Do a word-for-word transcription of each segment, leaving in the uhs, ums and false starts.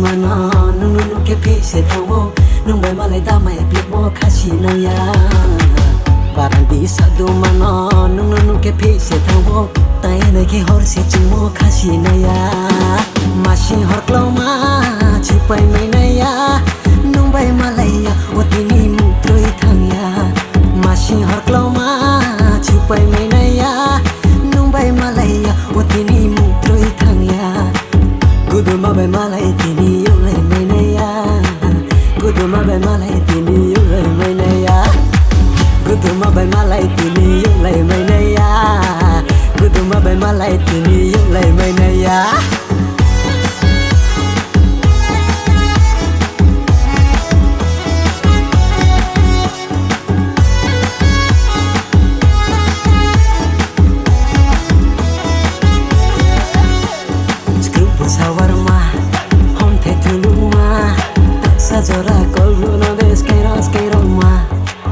Mano, nwng no nukhe phi se thango, nwng bai malai da mai phi mo khasi naya. Barandi sadu mano, nwng no nukhe phi se thango, tai nai khe hor se chwngmo khasi naya. Masi hor kloma, chupai mai naya, nwng bai malai ya, o tini mutroi thangya. Masi hor kloma, chupai mai naya, nwng bai malai ya, o tini mutroi thangya. Guduma bai malai tini yulai mainaya. Guduma bai malai tini yulai mainaya. Guduma bai malai tini yulai mainaya. Guduma bai malai tini yulai mainaya. Skruk bwsa warma, homthai thuluma, taksa jora kolbrono de skerok skerok ma.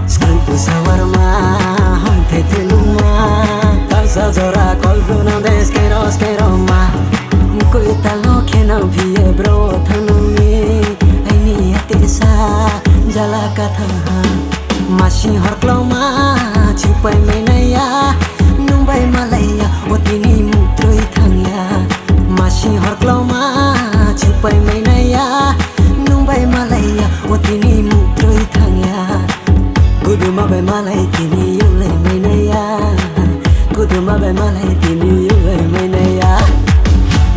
Skruk bwsa warma, homthai thuluma, taksa jora kolbrono de skerok skerok ma. Koi talo kheno phiye bro thanoni, aini atisa jala katha. Masi hor kloma, chupai mainaya, nwng bai malaiya, o tini mutroi thangya. Masi hor kloma, chupai mainaya, nwng bai malaiya, o tini mutroi thangya. Guduma bai malai tini yulai mainaya. Guduma bai malai tini yulai mainaya.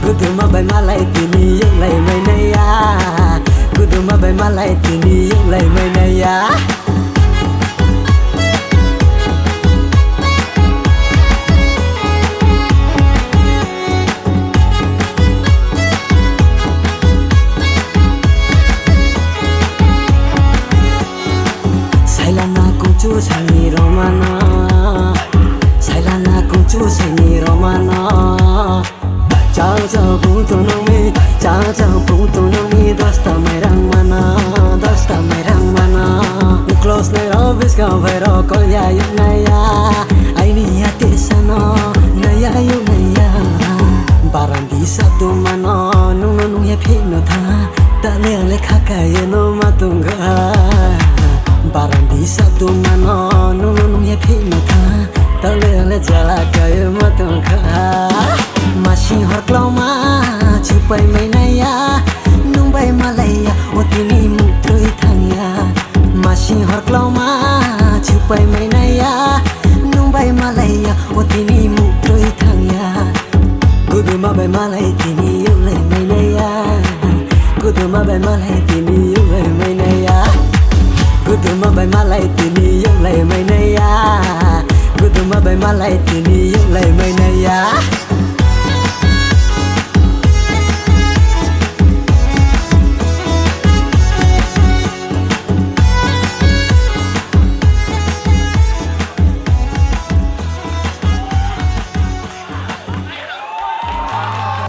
Guduma bai malai tini yulai mainaya. Guduma bai malai tini yulai mainaya. Sailana kuchu sani romana. Sailana kuchu sani romana. Cha cha bung tonong mi, cha cha bung tonong mi, dosta mairang mana, dosta mairang mana. Close nai ro bis ka vai ro kol ya yuk nai ya. Aini ya te sano, nai ya yuk nai ya. Barandi sa tu mano, nung nung nung ya phi no tha. Tale ale khaka ye no ma tungga. Barandi sa tu mano, nung nung nung ya phi no tha. Tale ale jala ka ye ma tungga. Masi hor kloma, chupai mainaya, nwng bai malaiya, o tini mutroi thangya. Masi hor kloma, chupai mainaya, nwng bai malaiya, o tini mutroi thangya. Guduma bai malai tini yulai mainaya. Guduma bai malai tini yulai mainaya. Guduma bai malai tini yulai mainaya. Guduma bai malai tini yulai mainaya.